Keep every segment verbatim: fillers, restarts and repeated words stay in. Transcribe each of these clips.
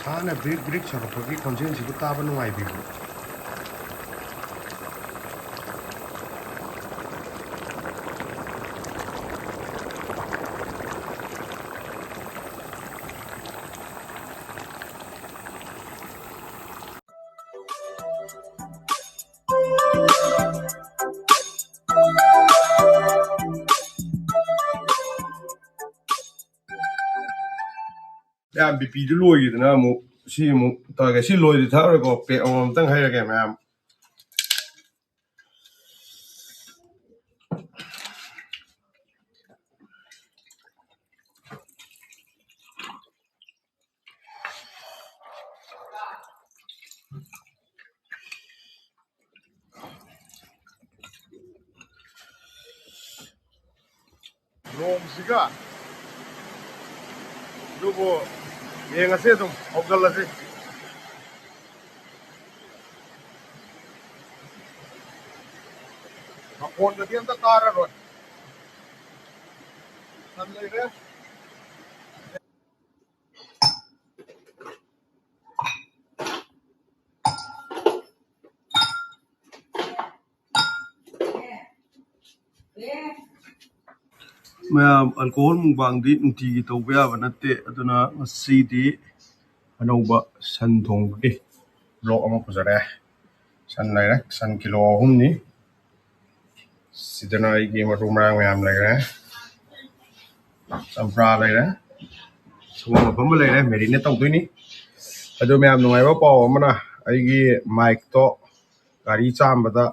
ꯁꯥꯅ brick brick ꯁꯧꯔꯛꯄꯒꯤ ꯈꯣꯟꯖꯦꯜꯁꯤꯕꯨ ꯇꯥꯕ ꯅꯨꯡꯉꯥꯏꯕꯤꯕ꯭ꯔꯣ? ꯌꯥꯝ ꯕꯤ ꯄꯤꯗꯨ ꯂꯣꯏꯈꯤꯗꯅ ꯑꯃꯨꯛ ꯁꯤ ꯑꯃꯨꯛ ꯇꯧꯔꯒꯦ꯫ ꯁꯤ ꯂꯣꯏꯗꯤ ꯊꯛꯑꯔꯣꯏꯀꯣ, ꯄꯦꯛ ꯑꯃꯃꯝꯇꯪ ꯍꯩꯔꯒꯦ ꯃꯌꯥꯝ꯫ ꯅꯣꯡꯁꯤꯒ꯫ ꯑꯗꯨꯕꯨ ꯌꯦꯡꯉꯁꯤ, ꯑꯗꯨꯝ ꯍꯧꯒꯠꯂꯁꯤ꯫ ꯃꯈꯣꯟꯒꯗꯤ ꯑꯝꯇ ꯇꯥꯔꯔꯣꯏ꯫ ꯁꯟ ꯂꯩꯔꯦ꯫ ꯃꯌꯥꯝ, alcohol mukbangꯗꯤ ꯅꯨꯡꯇꯤꯒꯤ ꯇꯧꯕ ꯌꯥꯕ ꯅꯠꯇꯦ, ꯑꯗꯨꯅ ꯉꯁꯤꯗꯤ ꯑꯅꯧꯕ ꯁꯟ ꯊꯣꯡꯕꯒꯤ vlog ꯑꯃ ꯄꯨꯖꯔꯛꯑꯦ꯫ ꯁꯟ ꯂꯩꯔꯦ, ꯁꯟ ꯀꯤꯂꯣ ꯑꯍꯨꯝꯅꯤ꯫ ꯁꯤꯗꯅ ꯑꯩꯒꯤ ꯃꯔꯨ ꯃꯔꯥꯡ ꯃꯌꯥꯝ ꯂꯩꯔꯦ꯫ ꯆꯝꯄ꯭ꯔꯥ ꯂꯩꯔꯦ, ꯁꯪꯒꯣꯝ ꯑꯐꯝꯕ ꯂꯩꯔꯦ, marinate ꯇꯧꯗꯣꯏꯅꯤ꯫ ꯑꯗꯨ ꯃꯌꯥꯝ, ꯅꯨꯡꯉꯥꯏꯕ ꯄꯥꯎ ꯑꯃꯅ, ꯑꯩꯒꯤ micꯇꯣ ꯒꯥꯔꯤ ꯆꯥꯝꯕꯗ,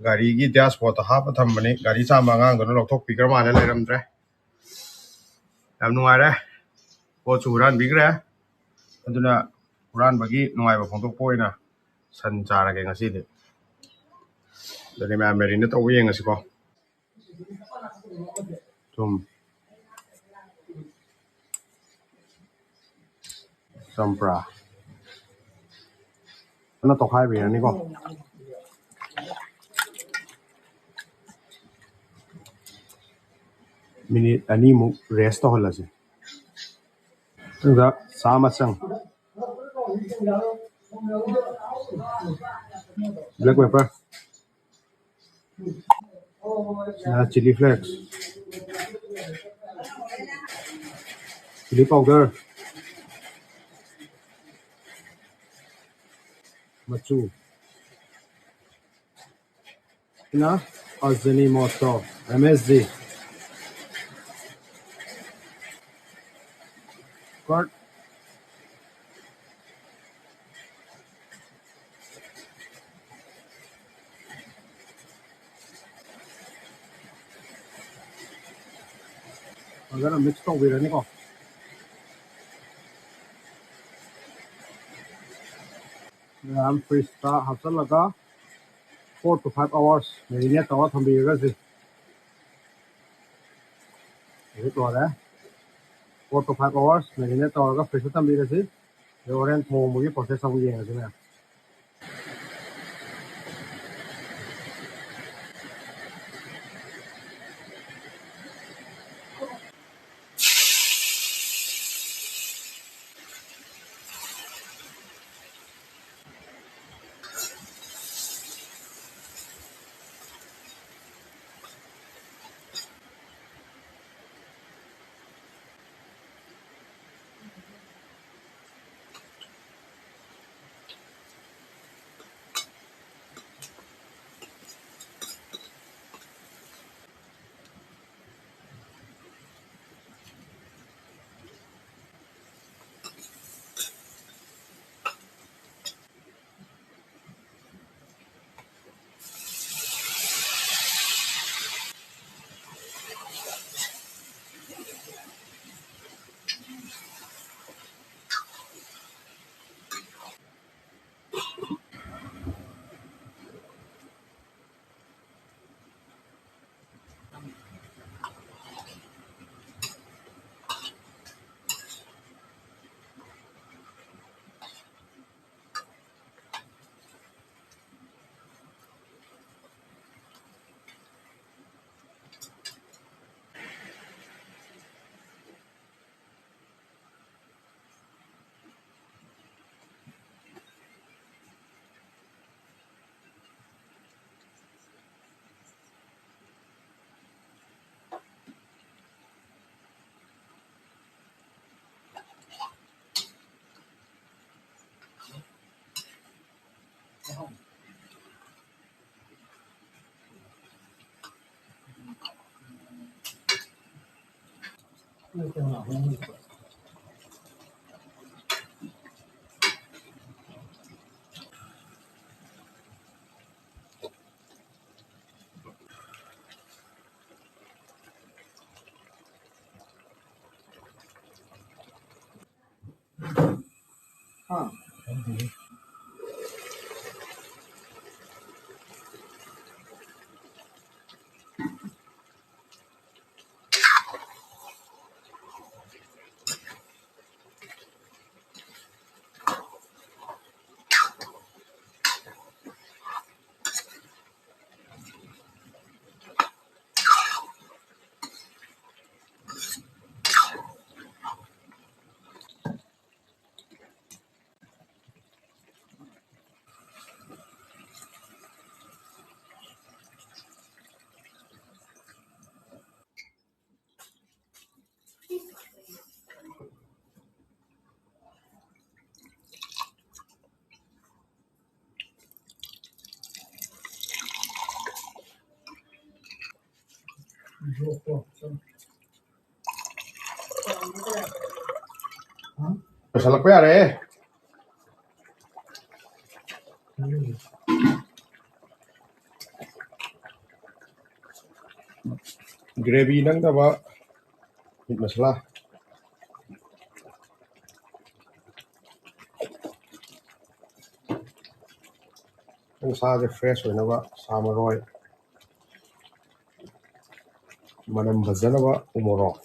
ꯒꯥꯔꯤꯒꯤ dashboardꯇ ꯍꯥꯞꯄ ꯊꯝꯕꯅꯤ, ꯒꯥꯔꯤ ꯆꯥꯝꯕ ꯑꯉꯥꯡꯗꯨꯅ ꯂꯧꯊꯣꯛꯄꯤꯈ꯭ꯔ ꯃꯥꯜꯂꯦ, ꯂꯩꯔꯝꯗ꯭ꯔꯦ꯫ ꯌꯥꯝ ꯅꯨꯡꯉꯥꯏꯔꯦ, ꯄꯣꯠꯁꯨ ꯍꯨꯔꯥꯟꯕꯤꯈ꯭ꯔꯦ꯫ ꯑꯗꯨꯅ ꯍꯨꯔꯥꯟꯕꯒꯤ ꯅꯨꯡꯉꯥꯏꯕ ꯐꯣꯡꯗꯣꯛꯄ ꯑꯣꯏꯅ ꯁꯟ ꯆꯥꯔꯒꯦ ꯉꯁꯤꯗꯤ꯫ ꯑꯗꯨꯗꯤ ꯃꯌꯥꯝ, marinate ꯇꯧꯕ ꯌꯦꯡꯉꯁꯤꯀꯣ꯫ ꯊꯨꯝ, ꯆꯝꯄ꯭ꯔꯥ ꯐꯖꯅ ꯇꯣꯈꯥꯏꯕꯤꯔꯅꯤꯀꯣ꯫ Minute ꯑꯅꯤꯃꯨꯛ rest ꯇꯧꯍꯜꯂꯁꯤ꯫ ꯑꯗꯨꯒ ꯆꯥꯃꯁ ꯆꯪ Black pepper. Chili flakes. Chili powder. Machu. ꯁꯤꯅ Ajinomoto, M S G. Curd. ꯐꯖꯅ mix ꯇꯧꯕꯤꯔꯅꯤꯀꯣ꯫ ꯃꯌꯥꯝ fridgeꯇ ꯍꯥꯞꯆꯜꯂꯒ four to five hours marinate ꯇꯧꯔ ꯊꯝꯕꯤꯔꯒꯁꯤ꯫ ꯍꯧꯖꯤꯛ ꯂꯣꯏꯔꯦ꯫ Four to five hours marinate ꯇꯧꯔꯒ fridgeꯇ ꯊꯝꯕꯤꯔꯁꯤ꯫ ꯑꯗꯨ ꯍꯣꯔꯦꯟ ꯊꯣꯡꯕꯒꯤ process ꯑꯃꯨꯛ ꯌꯦꯡꯉꯁꯤ ꯃꯌꯥꯝ꯫ ꯂꯣꯏꯁꯤꯜꯂꯛꯄ ꯌꯥꯔꯦ꯫ ꯒ꯭ꯔꯦꯚꯤ ꯅꯪꯅꯕ ꯃꯤꯠ ꯃꯁꯂꯥ꯫ ꯅꯪ ꯁꯥꯁꯦ ꯐ꯭ꯔꯦꯁ ꯑꯣꯏꯅꯕ ꯁꯥ ꯃꯔꯣꯏ, ꯃꯅꯝ ꯐꯖꯅꯕ ꯎ ꯃꯣꯔꯣꯛ,